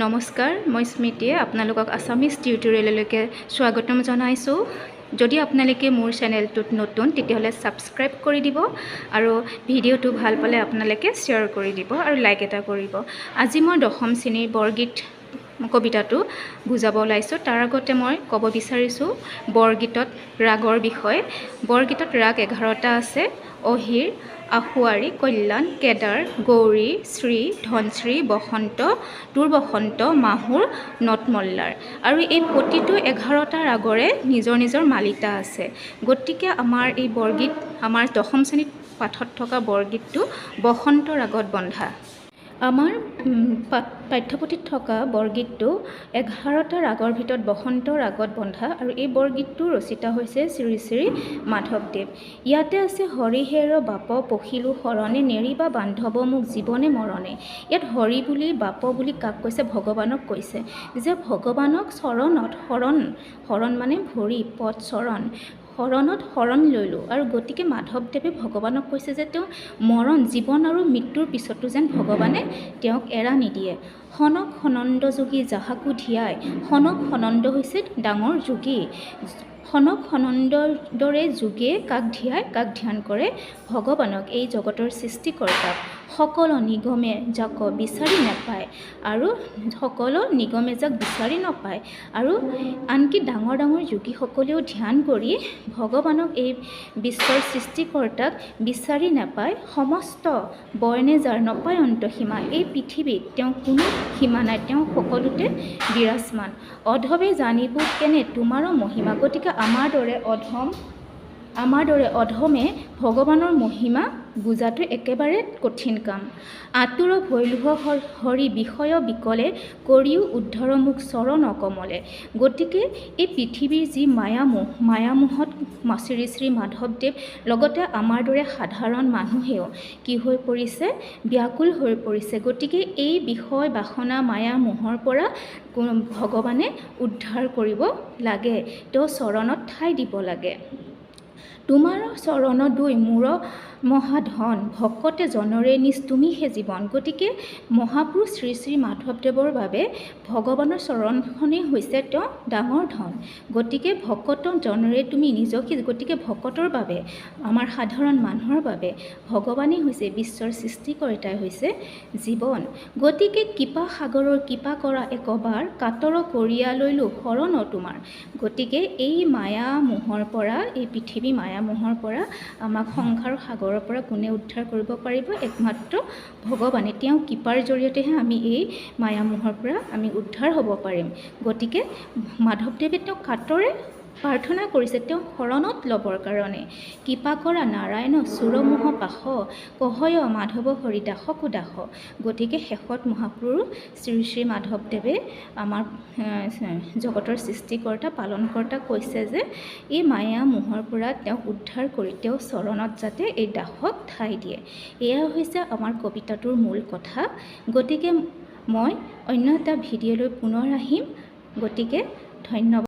নমস্কাৰ, মই স্মৃতিয়ে আপোনালোকক আছামিজ টিউটৰিয়েললৈকে স্বাগতম জনাইছোঁ। যদি আপোনালোকে মোৰ চেনেলটোত নতুন, তেতিয়াহ'লে ছাবস্ক্ৰাইব কৰি দিব আৰু ভিডিঅ'টো ভাল পালে আপোনালোকে শ্বেয়াৰ কৰি দিব আৰু লাইক এটা কৰিব। আজি মই দশম শ্ৰেণীৰ বৰগীত কবিতাটো বুজাব ওলাইছোঁ। তাৰ আগতে মই ক'ব বিচাৰিছোঁ বৰগীতত ৰাগৰ বিষয়ে। বৰগীতত ৰাগ 11টা আছে: অহিৰ, আশোৱাৰী, কল্যাণ, কেদাৰ, গৌৰী, শ্ৰী, ধনশ্ৰী, বসন্ত, তুৰ বসন্ত, মাহুৰ, নটমল্লাৰ। আৰু এই প্ৰতিটো 11টা ৰাগৰে নিজৰ নিজৰ মালিতা আছে। গতিকে আমাৰ এই বৰগীত, আমাৰ দশম শ্ৰেণীত পাঠত থকা বৰগীতটো বসন্ত ৰাগত বন্ধা। আমাৰ পাঠ্যপুথিত থকা বৰগীতটো 11টা ৰাগৰ ভিতৰত বসন্ত ৰাগত বন্ধা আৰু এই বৰগীতটোৰ ৰচিতা হৈছে শ্ৰী শ্ৰী মাধৱদেৱ। ইয়াতে আছে, "হৰি হেৰ বাপ পশিলো শৰণে, নেৰিবা বান্ধৱ মোক জীৱনে মৰণে।" ইয়াত হৰি বুলি, বাপ বুলি কাক কৈছে? ভগৱানক কৈছে যে ভগৱানক চৰণত শৰণ, শৰণ মানে ভৰি, পদ, চৰণ, শৰণত শৰণ ল'লোঁ। আৰু গতিকে মাধৱদেৱে ভগৱানক কৈছে যে তেওঁ মৰণ, জীৱন আৰু মৃত্যুৰ পিছতো যেন ভগৱানে তেওঁক এৰা নিদিয়ে। "সনক সনন্দ যোগী যাহাকো ধিয়াই।" সনক সনন্দ হৈছে ডাঙৰ যোগী। সনক সনন্দৰ দৰে যোগীয়ে কাক ধিয়ায়, কাক ধ্যান কৰে? ভগৱানক, এই জগতৰ সৃষ্টিকৰ্তাক। "সকল নিগমে যাক বিচাৰি নাপায়।" আৰু সকলো নিগমে যাক বিচাৰি নাপায় আৰু আনকি ডাঙৰ ডাঙৰ যোগীসকলেও ধ্যান কৰি ভগৱানক, এই বিশ্বৰ সৃষ্টিকৰ্তাক বিচাৰি নাপায়। "সমস্ত বৰ্ণে যাৰ নপায় অন্ত সীমা।" এই পৃথিৱীত তেওঁ কোনো সীমা নাই, তেওঁ সকলোতে বিৰাজমান। "অধমে জানিব কেনে তোমাৰ মহিমা।" গতিকে আমাৰ দৰে অধমে ভগৱানৰ মহিমা বুজাটো একেবাৰে কঠিন কাম। "আতুৰ ভৈলোহ হৰি বিষয় বিকলে, কৰিও উদ্ধাৰ মোক চৰণ কমলে।" গতিকে এই পৃথিৱীৰ যি মায়ামোহ, মায়ামোহত শ্ৰী শ্ৰী মাধৱদেৱ লগতে আমাৰ দৰে সাধাৰণ মানুহেও কি হৈ পৰিছে? ব্যাকুল হৈ পৰিছে। গতিকে এই বিষয় বাসনা মায়া মোহৰ পৰা ভগৱানে উদ্ধাৰ কৰিব লাগে, তেওঁ চৰণত ঠাই দিব লাগে। "তোমাৰ চৰণ দুই মোৰ মহাধন, ভকতে জনৰে নিজ তুমিহে জীৱন।" গতিকে মহাপুৰুষ শ্ৰী শ্ৰী মাধৱদেৱৰ বাবে ভগৱানৰ চৰণখনেই হৈছে তেওঁ ডাঙৰ ধন। গতিকে ভকত জনৰে তুমি নিজকে, গতিকে ভকতৰ বাবে, আমাৰ সাধাৰণ মানুহৰ বাবে ভগৱানেই হৈছে, বিশ্বৰ সৃষ্টিকৰ্তাই হৈছে জীৱন। গতিকে "কৃপা সাগৰৰ কৃপা কৰা একবাৰ, কাতৰ কৰিয়া লৈলোঁ শৰণ তোমাৰ।" গতিকে এই মায়া মোহৰ পৰা, এই পৃথিৱী মায়া মোহৰ পৰা আমাক, সংসাৰ সাগৰৰ পৰা কোনে উদ্ধাৰ কৰিব পাৰিব? একমাত্ৰ ভগৱানে। তেওঁ কৃপাৰ জৰিয়তেহে আমি এই মায়া মোহৰ পৰা আমি উদ্ধাৰ হ'ব পাৰিম। গতিকে মাধৱদেৱে তেওঁক কাতৰে প্ৰাৰ্থনা কৰিছে তেওঁ শৰণত ল'বৰ কাৰণে। "কৃপা কৰা নাৰায়ণ চোৰমোহ পাশ, কহয় মাধৱ হৰি দাসকো দাস।" গতিকে শেষত মহাপুৰুষ শ্ৰী শ্ৰী মাধৱদেৱে আমাৰ জগতৰ সৃষ্টিকৰ্তা, পালনকৰ্তাক কৈছে যে এই মায়া মোহৰ পৰা তেওঁক উদ্ধাৰ কৰি তেওঁ চৰণত যাতে এই দাসক ঠাই দিয়ে। এয়া হৈছে আমাৰ কবিতাটোৰ মূল কথা। গতিকে মই অন্য এটা ভিডিঅ'লৈ পুনৰ আহিম। গতিকে ধন্যবাদ।